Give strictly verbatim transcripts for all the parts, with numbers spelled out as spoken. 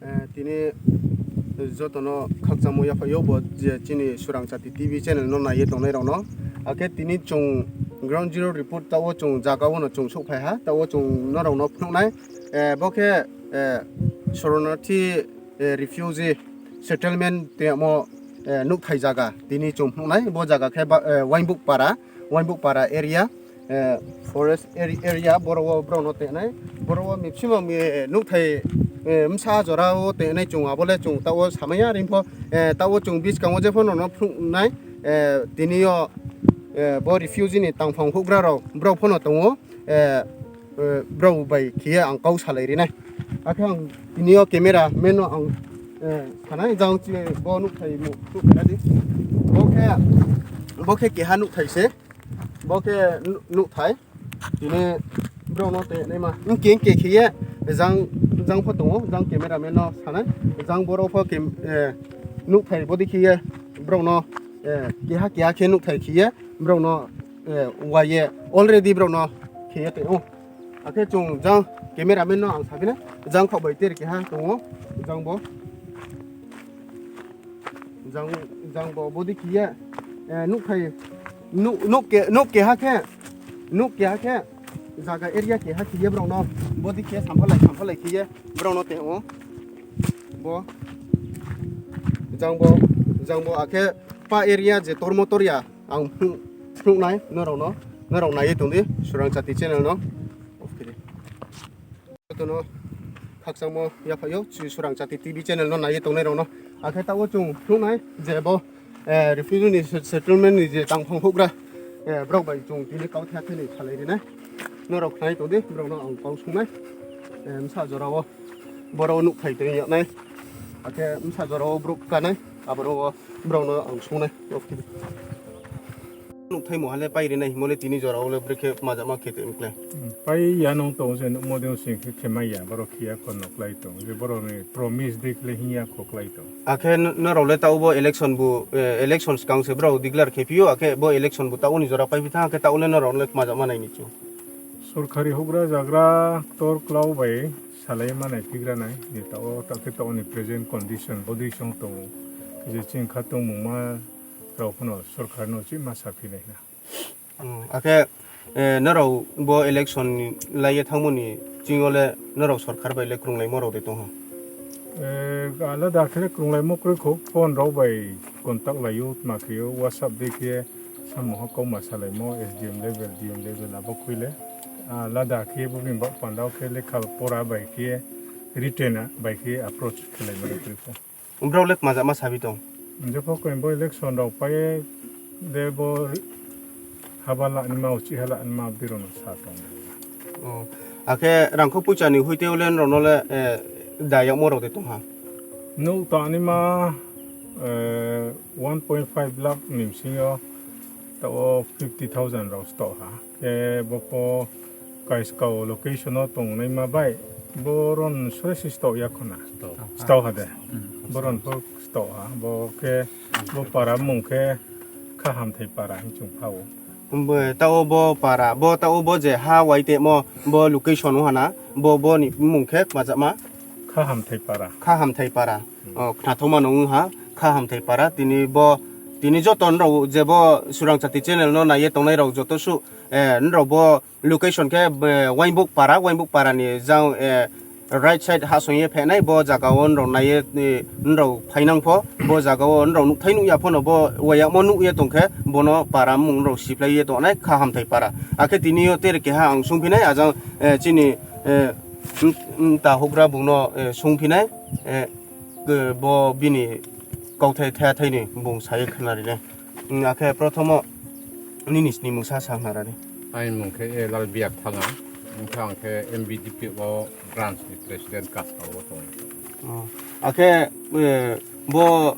Eh, tini jotono khakchangmo yaphaio bo je chini Surangchati T V channel no naiye tongnai rokno. Akhe tini chwng ground zero report tao chwng jaga o no chwng sokphai ha, tao chwng norokno phunuknai. Eh, bo khe, eh, Shoronarthi, eh, refugee settlement tei amo, eh, nukthai jaga tini chwng phunuknai. Bo jaga khe ba, eh, Wainbuk para, Wainbuk para area. Eh, forest area, area, borok o borok no tenai, borok o maximum, eh, nukthai, eh, msa jora o tenai chwng abole chwng tao samaya ringpho, eh, tao chwng biskango je phano no phunuknai, eh, tini o, eh, bo refugee ni tangphang hugra rok borok phano tongo, eh, eh, borok bai khiye ang kau salai rinai. Akhe ang tini o camera man no ang, eh, sanai jang chini bo nukthai mu, nukthai di. Bo khe, bo khe keha nukthai se. Bo khe nu-, nukthai. Tini borok no tenai ma. Wngke wngke khiye jang, jang pho tongo, jang camera man no sanai. Jang borok pho kem-, eh, nukthai bodi khiye borok no, eh, keha keha khe nukthai khiye borok no, eh, waiye already borok no khiye tongo. Akhe chwng jang camera man no ang sabina jang khok bai ter keha tongo jang bo. Jang, jang bo bodi khiye, eh, nuk khai, nuk, nuk ke, nuk keha khe, nuk keha khe, jaga area keha khiye borok no, bodi khiye samphalai, samphalai khiye borok no teo. Bo, jang bo, jang bo akhe pa area je tormo torya, ang phunuk, phunuknai norok no, norok naiye tongdi, Surangchati channel no. Off khe di. Jotono khakchangmo yaphaio, chini Surangchati T V channel no naiye tongnai rokno. Akhe tao chwng phunuknai je bo, eh, refugee ni se-, settlement ni je tangphang hugra, eh, borok bai chwng tini kau thaya thani salai rinai. Norok khnai tongdi, borok no ang kau sungnai. Eh, msa jora o borok nukthai twi yaknai. Akhe msa jora o borok kanai, aborok o borok no ang sungnai. Nukthai mohale pai rinai himole tini jora o le brekhe majama khe tongkle. Hmm, pai ya nong tong je nukmo de sing khe khemai ya, borok khiya kon nok lai tong. Je borok ni promise de khle hinya khok lai tong. Akhe n-, norok le tao bo election bu, eh, election swkang se borok declare khe phio, akhe bo election bu tao ni jora pai phi thang, akhe tao le norok le majama nai ni chu. Sorkari hugra jagra ktor klau bai salai manai phigra nai, je tao, tao khe tao ni present condition bo dui song tongo. Je chini kha tongmung ma rok phano sorkar no chi ma sa phi nai na. Hmm, akhe, eh, norok bo election ni laiye thangmoni chingo le norok sorkar bai le krunglaimo rok de tongha? Eh, alada khe krunglaimo kwrwi kho, phone rok bai contact laio, tma khaio, WhatsApp de khe samung kok ma salaimo, S D M level, D M level abo khwi le. Alada khe bo bini bak panda o khe lekha pora bai khe, written bai khe approach khlaimani kwrwi kho. Borok le majama sabi tong. Jepho khe bo election rok pai de bo haba lani ma uchi hala ni ma birok no sa tong. Oh. Akhe rangkho pucha ni huite ulen rok no le, eh, da yakmo rok de tongha. Nuk ta ani ma, eh, one point five lakh ni bisingo ta o fifty thousand rok sto ha. Khe bo po kaiskao location o tongnai ma bai, bo ron sore si stok ya khuna. Stok. Stok ha de. Hmm. Bo ron po stok ha. Bo khe, bo para mung khe Kha Hamthai para hin chung phao. Bo tao bo para, bo tao bo je ha wai temo bo location o hana, bo, bo ni mung khe majama? Kha Hamthai para. Kha Hamthai para. Hmm. Oh, khnathoma nung ha, Kha Hamthai para. Tini bo, tini joto nrao je bo Surangchati channel no naiye tongnai rok joto su, eh, nrao bo location khe, eh, Wainbuk para, Wainbuk para ni jang, eh, right side hasong ye phenai bo jaga o nrao naiye, eh, nrao phainang pho, bo jaga o nrao nukthai nukya pho no bo wayakmo nukye tongkhe bono para mung nrao siplai ye tongnai Kha Hamthai para. Akhe tini yo tere keha ang sungphinai ajang, eh, chini, eh, m-, m-, ta hugra bung no, eh, sungphinai, eh, bo bini kauthai thaya thai ni bung sai khna rinai. Wng, akhe prothomo nini snimung sa sa hwnarani? Ani mung khe A L R Biak Thanga, wngkha ang khe M B D P o branch ni president Kaskau o tongo. Oh. Akhe, eh, bo,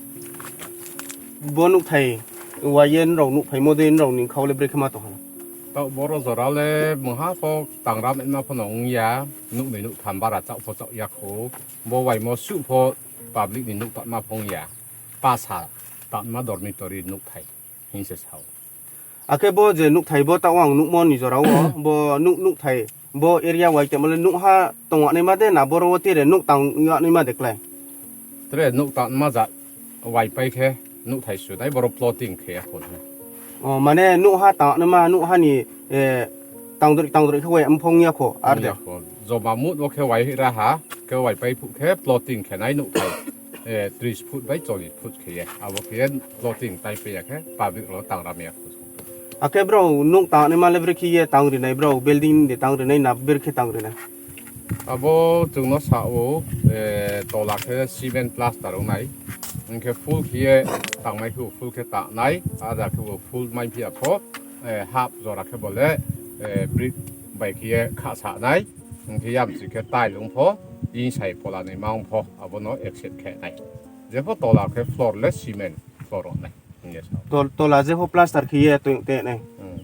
bo nukthai waiye nrok nukphaimo de nrok ni khao le brekhe ma tongkha? Tao boro jora le mungha kok tangram wngma phano wngya, nuknwi nuktham bara chao pho chao ya kho, bo waimo suh pho public ni nuk tangma pho wngya, pasa tangma dormitory nukthai. Hing se sao. Akhe bo je nukthai bo tao ang nukmo ni jora o, bo nuk-, nukthai bo area wai temo le nukha tongnaima de na boro o tere nuk tangnaima de klai? Tre nuk tangma jat waipai khe nuk thai sunai borok plotting khe ya kho. O, mane nuk ha tangma, nuk ha ni, eh, tangdrik tangdrik khe wai mphong ya kho, ar de. Wngya kho. Joma mut o khe wai ra ha, khe waipai phu khe plotting khe nai nuk thai, eh, tris foot bai chollish foot khe ya. Abo khe ya plotting tai pe ya khe public ro tang ram ya kho. Akhe bro, nuk tangni male brekhe ye tang rinai bro, building de tang rinai na brekhe tang rinai? Abo chwngno sa-o, eh, tola khe cement plaster wngnai. Hwnkhe full khe ye tangnai khe bo full khe tangnai, ada khe bo full mai phiya pho, eh, half jora khe bo le, eh, brick bai khe ye kha sanai. Hwnkhe yamchi khe tile wng pho, inside pola ni ma wng pho, abono accept khe nai. Jepho tola khe floor le cement floor wngnai. Yes, sir. Tol-, tola je pho plaster khe ye tong te nai. Hmm.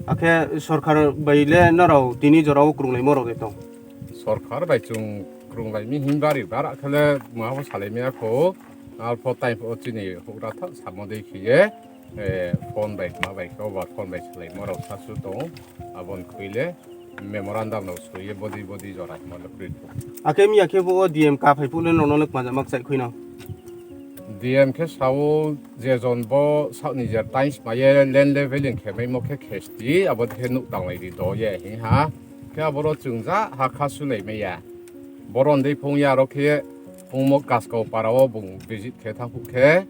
Akhe sorkar bai le norok tini jora o kwrwng lai morok de tong? Sorkar bai chwng kwrwng lai mi him bari bara khe le ma bo salai maya kho. Alpho time o chini hukra tha samo de khe ye, eh, phone bai ma bai khe over phone bai salai morok sasu tong. Abon khwile memorandum rok soiye bodi bodi jora himo le kwrwi. Akhe miya khe bo o D M ka phai phule nono le kmajak mak chai khwino. D M khe sao je jon bo saoni je times maye land leveling khe mai mo khe khesti abo khe nuk tanglai di do ye hi ha. Khe aboro chwngja ha kha sulai maya. Boron dei phung ya ro khe ungmo Kaskau para o bung visit khe thang khe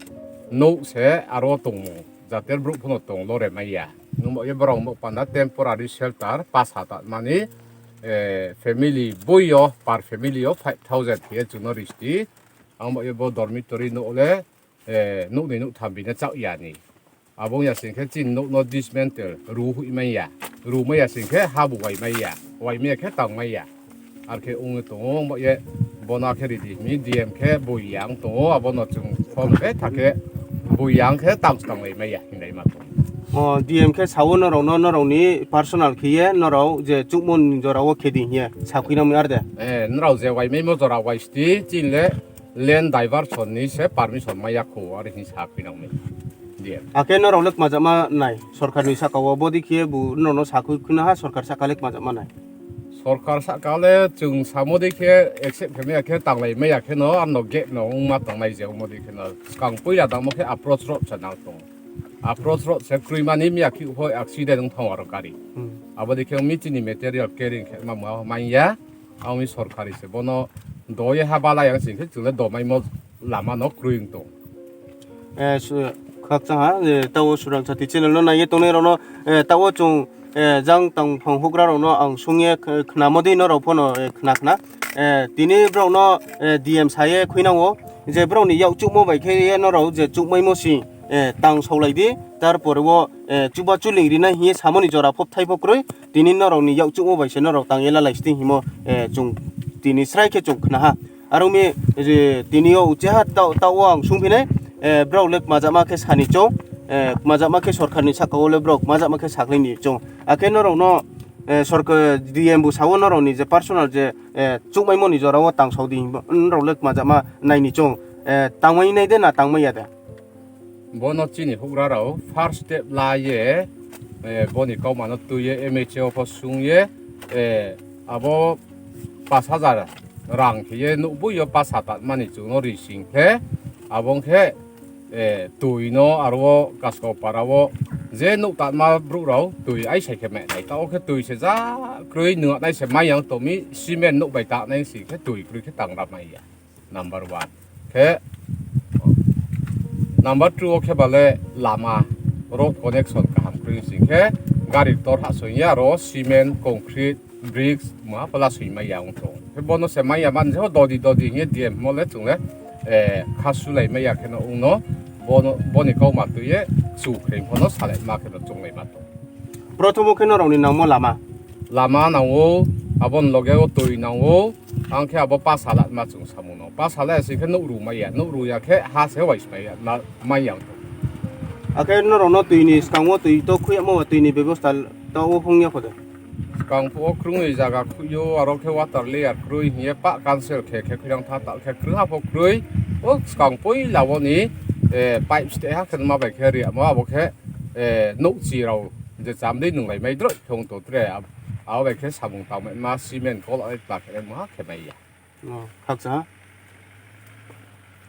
nuk se aro tongmung. Jater brouh phano tong lore maya. Nwng bo ye borok bo panda temporary shelter pass ha ta mani, eh, family bui yo per family yo five thousand khe chwngno risti. Ang bo ye bo dormitory no le, eh, nukni nuk tham bini chak yani. Abo wngya sing khe chini nuk no dismantle ru hui maya. Ru maya sing khe ha bo wai maya. Wai maya khe tang maya. Ar khe wngwi tongo, wngba ye bono khe ridi himi D M khe bui yang tongo, abono chwng phone khe thakhe bui yang khe tang tang lai maya hinlai ma tongo. O, D M khe sao norokno, norokni personal khe ye norok je chukmani jora o khe di hiye sa khwi nang mi ar de? Eh, norok je wai mai mo jora wai sti, chini le land diversion ni se permission maya kho, ari hin sa khwi nang mi. D M. Akhe norok le kmajak ma nai, sorkar ni saka o bodi khe bo norokno sa khwi khwna ha, sorkar saka le kmajak ma nai. Sorkar saka le chwng samo de khe accept khe maya khe tanglai maya khe no, ano gate no wngma tanglai je omo de khe no. Swkang puila damo khe approach road se nang tong. Approach road se kwrwi mani maya khe hoi accident wng thang aro gari. Hmm. Abo de khe meeting ni material carrying khe ma ma manya. Ang mi sorkari se bono do ye ha bala yang sing khe chwng le do mai mo lama no kwrwi wng tong. Eh, su-, khakchang ha, eh, tao Surang Sati channel no naiye tongnai rok no, eh, tao chwng, eh, jang tang phang hugra rok no ang sung ye kh-, khna mo di norok pho no, eh, khna khna. Eh, tini borok no, eh, D M sa ye khwi nango je borok ni yak chukmo bai khe ye norok je chukmai mo si, eh, tang saulai di. Tar pore o, eh, chuba chuling rina hiye samoni jora pho thai pho kwrwi. Tini norok ni yak chukmo bai se norok tang ye lalai sting himo, eh, chwng tini srai khe chwng khna ha. Aro mi, eh, tini o uche ha ta, ta o ang sung phinai, eh, borok le kmajak ma khe sani chong, eh, kmajak ma khe sorkar ni saka o le borok kmajak ma khe sakle ni chong. Akhe norok no, eh, sorkar D M bo sao norok ni je personal je, eh, chukmai mo ni jora o tang sao di himba, norok le kmajak ma nai ni chong, eh, tangmai nai de na tangmai ya de? Bono chini hugra rao first step la ye, eh, boni kauma no twi ye M H A o pho sung ye, eh, abo pash hajar rang khe ye nukbui yo pash hatar mani chwng no ri sing khe abo wng khe, eh, twi no aro o Kaskau para o je nuk tanma brouh rao twi ai sai khe mai nai. Tao khe twi se ja kwrwi nung nai se mai yang tomi cement nuk bai ta nai si khe twi kwrwi khe tang ra mai ya. Number one. Khe number two o khe bale lama, road connection kaham kwrwi sing khe gari tor ha song ya aro cement, concrete, bricks ma pala swi mai ya wng thung. Khe bono se mai ya man je dodi dodi hingye D M mo le chwng le, eh, kha sulai mai ya khe no wng no bono, boni kau ma twi ye chu khreng phono salai ma khe no chwng lai ma tong. Prothom o khe norok ni nangmo lama? Lama nango, aboni loge o twi nango, ang khe abo pash hala ma chwng samung no. Pash hala se khe nuk ru mai ya, nuk ru ya khe ha se wai smai ya, ma, mai ya. Akhe norok no twi ni swkang o twi to khuyamo, twi ni bebosta to o hung ya kho de? Swkang pho o kwrwngwi jaga khuyo, aro khe water layer kwrwi hiye pa cancel khe, khe khuyang tha ta khe kwrwngha pho kwrwi. O swkang poi labo ni, eh, pipe ste ha khe ma bai khe ri amo abo khe eh, nukchi rao je chamdei nunglai mai droi khe wng tong tre, ab-, abo bai khe samung tangmai ma cement kol ai tla khe ma khe mai ya. Oh, khakcha ha?